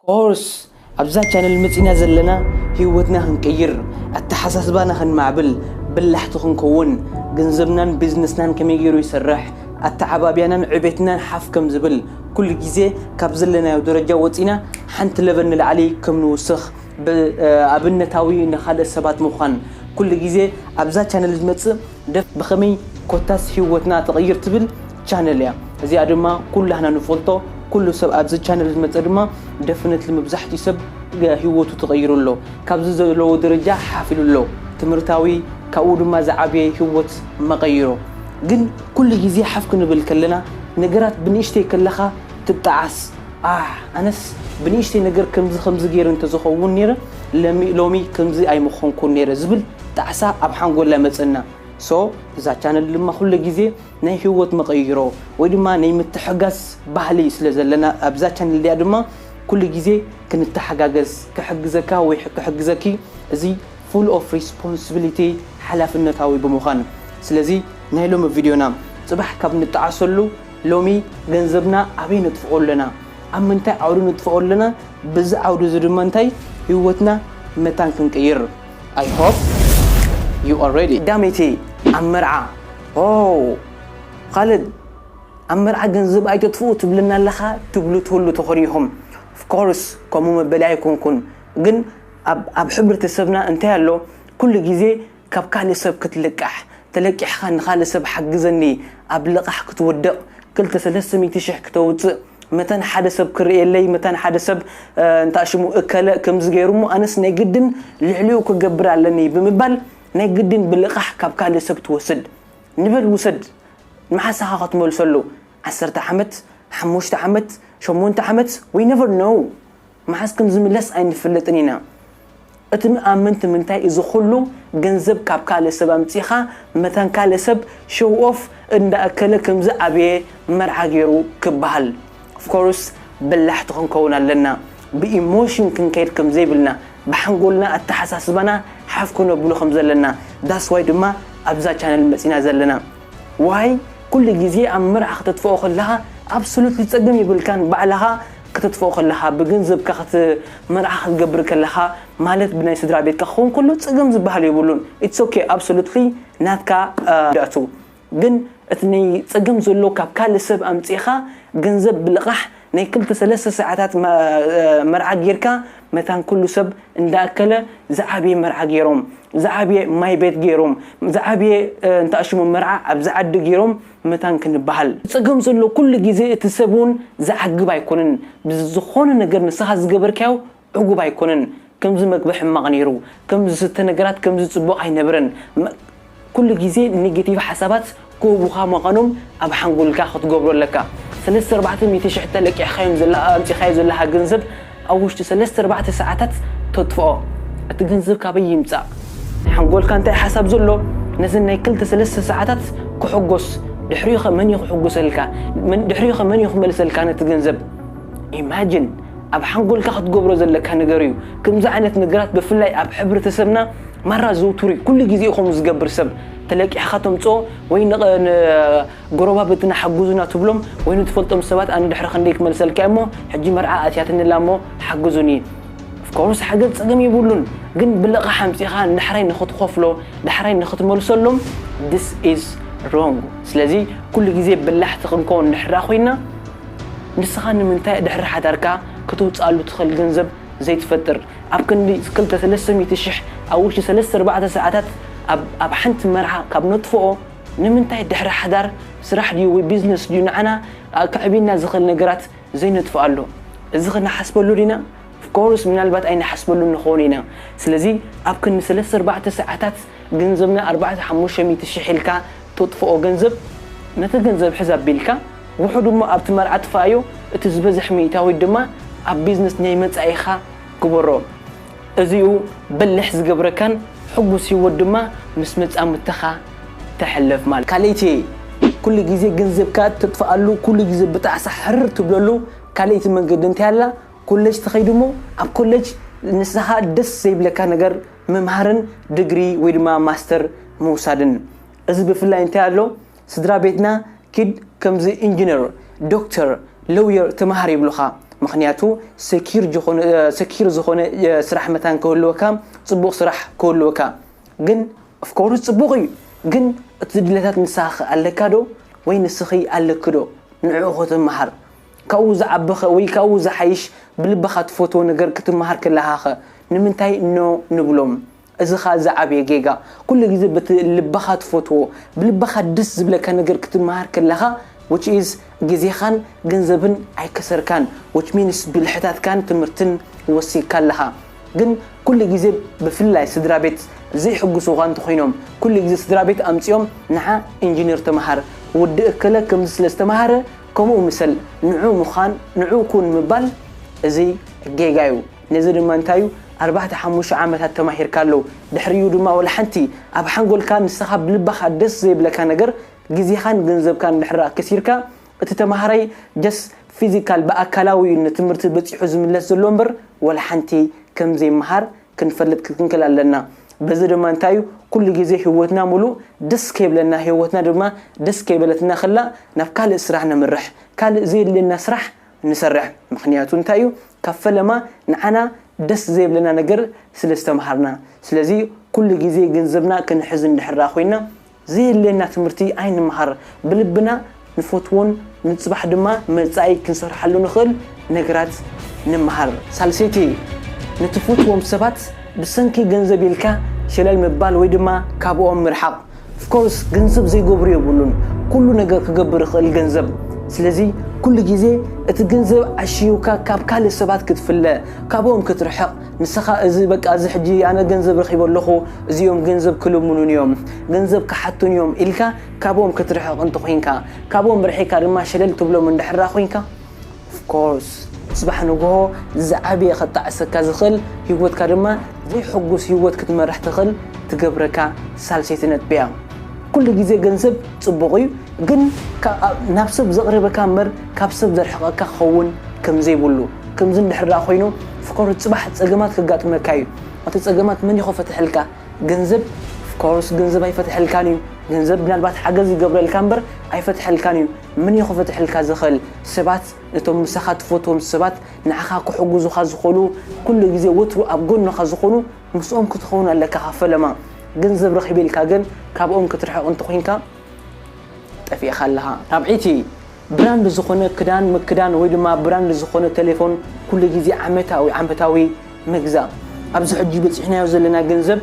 Course ኣብዛ ቻነል መጺና ዘለና ህይወትና ክንቀይር፣ ኣተሓሳስባና ክንማዕብል፣ በላሕቲ ክንከውን፣ ገንዘብናን ቢዝነስናን ከመይ ገይሩ ይሰርሕ፣ ኣተዓባብያናን ዕቤትናን ሓፍ ከም ዝብል፣ ኩሉ ግዜ ካብ ዘለናዮ ደረጃ ወጺና ሓንቲ ለቨል ንላዕሊ ከም ንውስኽ፣ ብ-፣ ኣብነታዊ ንኻልእ ሰባት ምዃን፣ ኩሉ ግዜ ኣብዛ ቻነል ዝመጽእ ደፍ ብኸመይ ኮታስ ህይወትና ትቕይር ትብል ቻነል እያ። እዚኣ ድማ ኩላህና ንፈልጦ፣ ኩሉ ሰብ ኣብዚ ቻነል ዝመጸ ድማ ደፍነት ልምብዛሕትኡ ሰብ ህይወቱ ተቐይሩ ኣሎ። ካብዚ ዘለዎ ደረጃ ሓፍ ኢሉ ኣሎ። ትምህርታዊ፣ ካብኡ ድማ ዝዓበየ ህይወት መቐይሮ። ግን ኩሉ ግዜ ሓፍ ክንብል ከለና ነገራት ብንእሽተይ ከለኻ ትጣዓስ። ኣሕ፣ ኣነስ ብንእሽተይ ነገር ከምዚ ከምዚ ገይረ እንተዝኸውን ነይረ፣ ለሚ-፣ ሎሚ ከምዚ ኣይምኾንኩን ነይረ ዝብል ጣዕሳ ኣብ ሓንጎልና መጸና። ሶ እዛ ቻነል ድማ ኩሉ ግዜ ናይ ህይወት መቐይሮ ወይ ድማ ናይ ምትሕጋዝ ባህሊ ስለ ዘለና ኣብዛ ቻነል እዚኣ ድማ ኩሉ ግዜ ክንተሓጋገዝ ክሕግዘካ ወይ ክሕግዘኪ እዚ full of responsibility ሓላፍነታዊ ብምዃን። ስለዚ ናይ ሎሚ ቪድዮና ጽባሕ ካብ ንጠዓሰሉ ሎሚ ገንዘብና ኣበይ ነጥፍኦ ኣለና? ኣብ ምንታይ ዓውዲ ነጥፍኦ ኣለና? ብዚ ዓውዲ እዚ ድማ እንታይ ህይወትና መታን ክንቅይር። I hope you are ready። ቀዳመይቲ ኣብ መርዓ። ኦ፣ ካልድ፣ ኣብ መርዓ ገንዘብ ኣይተጥፍኡ ትብለና ኣለኻ ትብሉ ትህሉ ትኾኑ ኢኹም። Of course፣ ከምኡ መበሊ ኣይኮንኩን። ግን ኣብ፣ ኣብ ሕብረተሰብና እንታይ ኣሎ? ኩሉ ግዜ ካብ ካልእ ሰብ ክትልቃሕ፣ ተለቂሕኻ ንኻልእ ሰብ ሓግዘኒ፣ ኣብ ልቓሕ ክትወድቕ፣ ክልተ ሰለስተ ሚእቲ ሽሕ ክተውፅእ፣ መታን ሓደ ሰብ ክርእየለይ፣ መታን ሓደ ሰብ፣ እ፣ እንታይ ሽሙ እከለ ከምዚ ገይሩ እሞ ኣነስ ናይ ግድን ልዕሊኡ ክገብር ኣለኒ ብምባል ናይ ግድን ብልቓሕ ካብ ካልእ ሰብ ትወስድ። ንበል ውሰድ፣ መዓስ ኢኻ ክትመልሰሉ? ዓሰርተ ዓመት፣ ሓሙሽተ ዓመት፣ ሸሞንተ ዓመት፣ we never know። መዓስ ከም ዝምለስ ኣይንፈልጥን ኢና። እቲ ምኣምን እቲ ምንታይ እዚ ኩሉ ገንዘብ ካብ ካልእ ሰብ ኣምጺኻ መታን ካልእ ሰብ ሾው ኦፍ እንዳ እከለ ከምዚ ዓብየ መርዓ ገይሩ ክበሃል። Of course በላሕቲ ክንከውን ኣለና። ብኢሞሽን ክንከይድ ከም ዘይብልና፣ ብሓንጎልና ኣተሓሳስባና ሓፍ ክነብሎ ከም ዘለና። That's why ድማ ኣብዛ ቻነል መጺና ዘለና። ዋይ ኩሉ ግዜ ኣብ መርዓ ከተጥፍኦ ከለኻ ኣብሶሉትሊ ጸገም የብልካን። ባዕልኻ ከተጥፍኦ ከለኻ፣ ብገንዘብካ ከት-፣ መርዓ ክትገብር ከለኻ፣ ማለት ብናይ ስድራ ቤትካ ክኸውን ከሎ ጸገም ዝበሃል የብሉን። It's okay፣ ኣብሶሉትሊ ናትካ፣ እ፣ ዳእቱ። ግን እቲ ናይ ጸገም ዘሎ ካብ ካልእ ሰብ ኣምጺእኻ ገንዘብ ብልቓሕ ናይ ክልተ ሰለስተ ሰዓታት መ-፣ እ፣ መርዓ ጌርካ መታን ኩሉ ሰብ እንዳኣከለ ዝዓብየ መርዓ ጌሮም፣ ዝዓብየ ማይ ቤት ጌሮም፣ ዝዓብየ፣ እ፣ እንታይ ሽሙ መርዓ ኣብዚ ዓዲ ጌሮም መታን ክንበሃል። ጸገም ዘሎ ኩሉ ግዜ እቲ ሰብ እውን ዝዓግብ ኣይኮነን። ብዝኾነ ነገር ንስኻ ዝገበርካዮ ዕጉብ ኣይኮነን። ከምዚ መግቢ ሕማቕ ነይሩ፣ ከምዚ ዝስተ ነገራት ከምዚ ጽቡቕ ኣይነበረን። መ-፣ ኩሉ ግዜ ኔጌቲቭ ሓሳባት ክህቡኻ መቐኖም ኣብ ሓንጎልካ ክትገብሮ ኣለካ። ሰለስተ ኣርባዕተ ሚእቲ ሽሕ ተለቂሕካዮም ዘላ-፣ ኣምጺኻዮ ዘለኻ ገንዘብ ኣብ ውሽጢ ሰለስተ ኣርባዕተ ሰዓታት ተጥፍኦ። እቲ ገንዘብ ካበይ ይምጻእ? ሓንጎልካ እንታይ ሓሳብ ዘሎ ነዘን ናይ ክልተ ሰለስተ ሰዓታት ክሕጎስ? ድሕሪኡ ኸ መን እዩ ክሕጉሰልካ? መን፣ ድሕሪኡ ኸ መን እዩ ክመልሰልካ ነቲ ገንዘብ? ኢማጂን ኣብ ሓንጎልካ ክትገብሮ ዘለካ ነገር እዩ። ከምዚ ዓይነት ነገራት ብፍላይ ኣብ ሕብረተሰብና ማራ ዝውቱር እዩ። ኩሉ ግዜ እዩ ከምኡ ዝገብር ሰብ። ተለቂሕኻ ተምጽኦ ወይ ንቐ-፣ ን-፣ ጎረባብትና ሓግዙና ትብሎም ወይ ንትፈልጦም ሰባት ኣነ ድሕሪ ክንደይ ክመልሰልካ እሞ ሕጂ መርዓ ኣትያትንላ እሞ ሓግዙኒ። ኦፍኮርስ ሓገዝ ጸገም የብሉን፣ ግን ብልቓሕ ኣምጺኻ ንዳሕራይ ንኽትኸፍሎ፣ ዳሕራይ ንኽትመልሰሎም፣ this is wrong። ስለዚ ኩሉ ግዜ በላሕቲ ክንከውን እንድሕራ ኮይና፣ ንስኻ ንምንታይ ድሕሪ ሓዳርካ ክትውጽኣሉ ትኽእል ገንዘብ ዘይትፈጥር? ኣብ ክንዲ ክልተ ሰለስተ ሚእቲ ሽሕ ኣብ ውሽጢ ሰለስተ ኣርባዕተ ሰዓታት ኣብ፣ ኣብ ሓንቲ መርዓ ካብ ነጥፍኦ፣ ንምንታይ ድሕሪ ሓዳር ስራሕ ድዩ ወይ ቢዝነስ ድዩ ንዓና፣ ኣ፣ ከዕብየና ዝኽእል ነገራት ዘይነጥፍኣሉ? እዚ ክንሓስበሉ ዲና? ኦፍኮርስ ምናልባት ኣይንሓስበሉ ንኸውን ኢና። ስለዚ ኣብ ክንዲ ሰለስተ ኣርባዕተ ሰዓታት ገንዘብና ኣርባዕተ ሓሙሽተ ሚእቲ ሽሕ ኢልካ ተጥፍኦ ገንዘብ፣ ነቲ ገንዘብ ሕዝ ኣቢልካ፣ ውሑድ እሞ ኣብቲ መርዓ ጥፍኣዮ፣ እቲ ዝበዝሕ ሚእታዊት ድማ ኣብ ቢዝነስ ናይ መጻኢኻ ግበሮ። እዚኡ በሊሕ ዝገብረካን ሕጉስ ህይወት ድማ ምስ መጻምድትኻ ተሕልፍ ማለት። ካልኣይቲ፣ ኩሉ ግዜ ገንዘብካ ተጥፍኣሉ፣ ኩሉ ግዜ ብጣዕሳ ሕርር ትብለሉ ካልኣይቲ መንገዲ እንታይ ኣላ? ኮሌጅ ትኸይድ እሞ ኣብ ኮሌጅ ንስኻ ደስ ዘይብለካ ነገር ምምሃርን ዲግሪ ወይ ድማ ማስተር ምውሳድን። እዚ ብፍላይ እንታይ ኣሎ? ስድራ ቤትና ኪድ ከምዚ ኢንጂነር፣ ዶክተር፣ ሎየር ተምሃር ይብሉኻ። ምኽንያቱ ሰኪር ዝኾነ ሰኪር ዝኾነ ስራሕ መታን ክህልወካ፣ ጽቡቕ ስራሕ ክህልወካ። ግን ኦፍኮርስ ጽቡቕ እዩ። ግን እቲ ድሌታት ንስኻ ኣለካ ዶ ወይ ንስኺ ኣለኪ ዶ? ንዕኡ ክትመሃር ካብኡ ዝዓበኸ ወይ ካብኡ ዝሓይሽ ብልብኻ ትፈትዎ ነገር ክትመሃር ከለኻኸ ንምንታይ ኖ ንብሎም? እዚ ኸኣ ዝዓበየ ጌጋ። ኩሉ ግዜ በቲ ልብኻ ትፈትዎ ብልብኻ ደስ ዝብለካ ነገር ክትመሃር ከለኻ which is ግዜኻን ገንዘብን ኣይከሰርካን፣ which means ብልሕታትካን ትምህርትን ወሲድካ ኣለኻ። ግን ኩሉ ግዜ ብፍላይ ስድራ ቤት ዘይሕጉሱኻ እንተኾይኖም ኩሉ ግዜ ስድራ ቤት ኣምጺኦም ንዓ ኢንጂነር ተምሃር፣ ወዲ እከለ ከምዚ ስለ ዝተምሃረ ከምኡ ምሰል፣ ንዑ ምዃን ንዑ ኩን ምባል እዚ ጌጋ እዩ። ነዚ ድማ እንታይ እዩ ኣርባዕተ ሓሙሽተ ዓመታት ተማሂርካ ኣሎ። ድሕሪኡ ድማ ወላ ሓንቲ ኣብ ሓንጎልካ ንስኻ ብልባኻ ደስ ዘይብለካ ነገር ግዜኻን ገንዘብካን ድሕራ ከሲርካ እቲ ተማሃራይ just physical ብኣካላዊ እዩ ንትምህርቲ በጺሑ ዝምለስ ዘሎ እምበር ወላ ሓንቲ ከም ዘይመሃር ክንፈልጥ ክንክል ኣለና። በዚ ድማ እንታይ እዩ ኩሉ ግዜ ህይወትና ሙሉእ ደስ ከይብለና ህይወትና ድማ ደስ ከይበለትና ከላ ናብ ካልእ ስራሕ ነምርሕ። ካልእ ዘየድልየና ስራሕ ንሰርሕ። ምኽንያቱ እንታይ እዩ ካብ ፈለማ ንዓና ደስ ዘይብለና ነገር ስለ ዝተምሃርና። ስለዚ ኩሉ ግዜ ገንዘብና ክንሕዝ እንድሕራ ኮይና ዘየድልየና ትምህርቲ ኣይንምሃር። ብልብና ንፈትዎን ንጽባሕ ድማ መጻኢ ክንሰርሓሉ ንኽእል ነገራት ንምሃር። ሳልሰይቲ፣ ንትፈትዎም ሰባት ብሰንኪ ገንዘብ ኢልካ ሸለል ምባል ወይ ድማ ካብኦም ምርሓቕ። ኦፍኮርስ ገንዘብ ዘይገብሩ የብሉን። ኩሉ ነገር ክገብር ይኽእል ገንዘብ። ስለዚ ኩሉ ግዜ እቲ ገንዘብ ዓሽዩካ ካብ ካልእ ሰባት ክትፍለ፣ ካብኦም ክትርሕቕ፣ ንስኻ እዚ በቃ እዚ ሕጂ ኣነ ገንዘብ ረኺበ ኣለኹ፣ እዚኦም ገንዘብ ክልምኑን እዮም፣ ገንዘብ ክሓቱን እዮም ኢልካ ካብኦም ክትርሕቕ እንተኾይንካ፣ ካብኦም ርሒካ ድማ ሸለል ትብሎም እንድሕራ ኮይንካ ኦፍኮርስ ጽባሕ ንግሆ ዝዓበየ ከጣዕሰካ ዝኽእል ህይወትካ ድማ ዘይሕጉስ ህይወት ክትመርሕ ትኽእል ትገብረካ ሳልሰይቲ ነጥቢ እያ። ኩሉ ግዜ ገንዘብ ጽቡቕ እዩ፣ ግን ካብ ናብ ሰብ ዘቕርበካ እምበር ካብ ሰብ ዘርሕቐካ ክኸውን ከም ዘይብሉ። ከምዚ እንድሕር ደኣ ኮይኑ ፍቅሩ ጽባሕ ጸገማት ከጋጥመካ እዩ። እቲ ጸገማት መን እዩ ክፈትሐልካ? ገንዘብ ኦፍኮርስ ገንዘብ ኣይፈትሐልካን እዩ። ገንዘብ ምናልባት ሓገዝ ይገብረልካ እምበር ኣይፈትሐልካን እዩ። መን እዩ ክፈትሐልካ ዝኽእል? ሰባት፣ እቶም ምሳኻ ትፈትዎም ሰባት፣ ንዓኻ ክሕግዙኻ ዝኾኑ፣ ኩሉ ግዜ ወትሩ ኣብ ጎንኻ ዝኾኑ ምስኦም ክትኸውን ኣለካ። ካብ ፈለማ ገንዘብ ረኺበ ኢልካ ግን ካብኦም ክትርሕቕ እንተኾይንካ ጠፊእኻ ኣለኻ። ራብዐይቲ፣ ብራንድ ዝኾነ ክዳን ምክዳን ወይ ድማ ብራንድ ዝኾነ ቴሌፎን ኩሉ ግዜ ዓመታዊ ዓመታዊ ምግዛእ። ኣብዚ ሕጂ በፂሕናዮ ዘለና ገንዘብ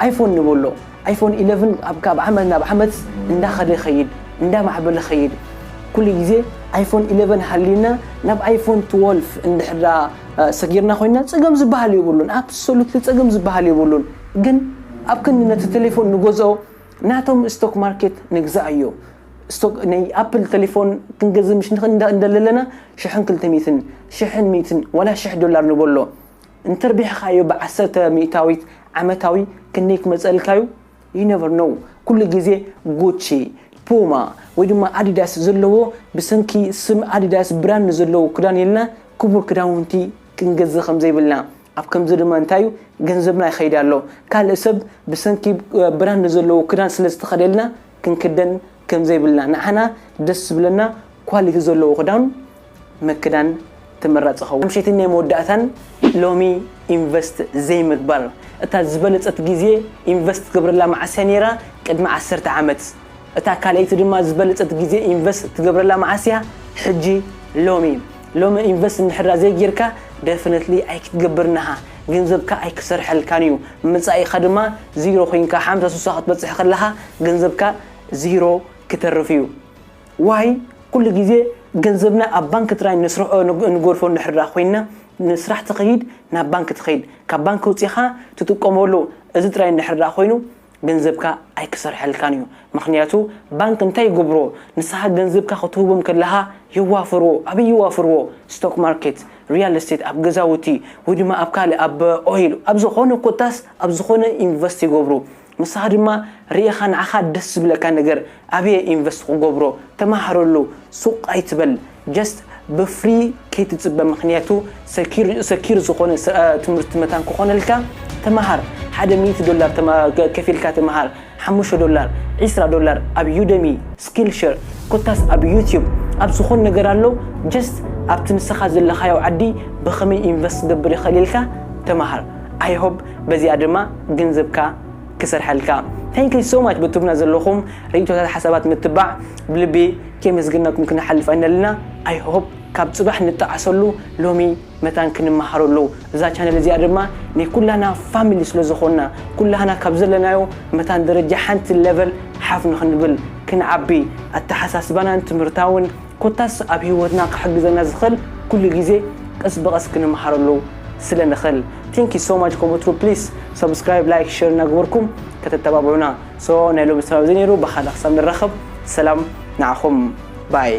ኣይፎን ንበሎ። ኣይፎን ኢለቨን ኣብ ካብ ዓመት ናብ ዓመት እንዳኸደ ይኸይድ፣ እንዳማዕበለ ይኸይድ። ኩሉ ግዜ ኣይፎን ኢለቨን ሃልዩና ናብ ኣይፎን ትወልፍ እንድሕር ደኣ ሰጊርና ኮይና ጸገም ዝበሃል የብሉን። ኣብሶሉትሊ ጸገም ዝበሃል የብሉን። ግን ኣብ ክንዲ ነቲ ቴሌፎን ንገዝኦ ናቶም ስቶክ ማርኬት ንግዛኣዮ። ስቶክ ናይ ኣፕል ቴሌፎን ክንገዝእ ምሽ ንኽእል እንዳ- እንደለለና ሽሕን ክልተ ሚእትን ሽሕን ሚእትን ዋላ ሽሕ ዶላር ንበሎ። እንተርቢሕኻዮ ብዓሰርተ ሚእታዊት ዓመታዊ ክንደይ ክመጸልካዩ? You never know። ኩሉ ግዜ ጉቺ፣ ፑማ ወይ ድማ ኣዲዳስ ዘለዎ ብሰንኪ ስም ኣዲዳስ ብራንድ ዘለዎ ክዳን ኢልና ክቡር ክዳውንቲ ክንገዝእ ከም ዘይብልና። ኣብ ከምዚ ድማ እንታይ እዩ ገንዘብና ይኸይድ ኣሎ። ካልእ ሰብ ብሰንኪ ብራንድ ዘለዎ ክዳን ስለ ዝተኸደልና ክንክደን ከም ዘይብልና። ንዓና ደስ ዝብለና ኳሊቲ ዘለዎ ክዳን ምክዳን ተመራጺ ኸውን። ሓምሸይትን ናይ መወዳእታን ሎሚ ኢንቨስት ዘይምግባር። እታ ዝበለጸት ግዜ ኢንቨስት ትገብረላ መዓስ እያ ነይራ? ቅድሚ ዓሰርተ ዓመት። እታ ካልኣይቲ ድማ ዝበለጸት ግዜ ኢንቨስት ትገብረላ መዓስ እያ? ሕጂ ሎሚ። ሎሚ ኢንቨስት እንድሕራ ዘይጌርካ ደፍነትሊ ኣይክትገብርን ኢኻ። ገንዘብካ ኣይክሰርሐልካን እዩ። መጻኢኻ ድማ ዚሮ ኮይንካ ሓምሳ ሱሳ ክትበጽሕ ከለኻ ገንዘብካ ዚሮ ክተርፍ እዩ። ዋይ ኩሉ ግዜ ገንዘብና ኣብ ባንክ ጥራይ ንስርሖ ንግ- ንጎድፎ እንድሕር ደኣ ኮይንና ንስራሕ ትኸይድ ናብ ባንክ ትኸይድ ካብ ባንክ ውፂኻ ትጥቀመሉ እዚ ጥራይ እንድሕር ደኣ ኮይኑ ገንዘብካ ኣይክሰርሐልካን እዩ። ምኽንያቱ ባንክ እንታይ ይገብሮ? ንስኻ ገንዘብካ ክትህቦም ከለኻ የዋፍርዎ። ኣበይ የዋፍርዎ? ስቶክ ማርኬት፣ ሪያል ስቴት፣ ኣብ ገዛውቲ ወይ ድማ ኣብ ካልእ ኣብ ኦይል ኣብ ዝኾነ ኮታስ ኣብ ዝኾነ ኢንቨስት ይገብሩ። ንስኻ ድማ ርኢኻ ንዓኻ ደስ ዝብለካ ነገር ኣበየ ኢንቨስት ክገብሮ ተማሃረሉ። ሱቕ ኣይትበል። ጀስት ብፍሪ ከይትጽበ ምኽንያቱ ሰኪር ዝኾነ ትምህርቲ መታን ክኾነልካ ተማሃር። ሓደ ሚእቲ ዶላር ከፊልካ ተማሃር። ሓሙሽተ ዶላር፣ ዒስራ ዶላር ኣብ ዩደሚ፣ ስኪልሸር፣ ኮታስ ኣብ ዩቲዩብ ኣብ ዝኾን ነገር ኣሎ just ኣብቲ ንስኻ ዘለኻዮ ዓዲ ብኸመይ invest ክገብር ይኽእል ኢልካ ተማሃር። I hope በዚኣ ድማ ገንዘብካ ክሰርሐልካ። Thank you so much በትቡና ዘለኹም ርእይቶታት ሓሳባት ምትባዕ ብልቢ ከመስግናኩም ክንሓልፍ ኣይነልና። I hope ካብ ጽባሕ ንጠዓሰሉ ሎሚ መታን ክንመሃረሉ እዛ ቻነል እዚኣ ድማ ናይ ኩላና ፋሚሊ ስለ ዝኾንና ኩላህና ካብ ዘለናዮ መታን ደረጃ ሓንቲ ሌቨል ሓፍ ንኽንብል ክንዓቢ ኣተሓሳስባናን ትምህርታውን ኮታስ ኣብ ህይወትና ክሕግዘና ዝኽእል ኩሉ ግዜ ቀስ ብቐስ ክንመሃረሉ ስለ ንኽእል። Thank you so much ከምኡ ፕሊስ subscribe like share እናገበርኩም ከተተባብዑና። So ናይ ሎሚ ስራብ እዚ ነይሩ። ብኻልእ ክሳብ ንራኸብ ሰላም ንዓኹም። ባይ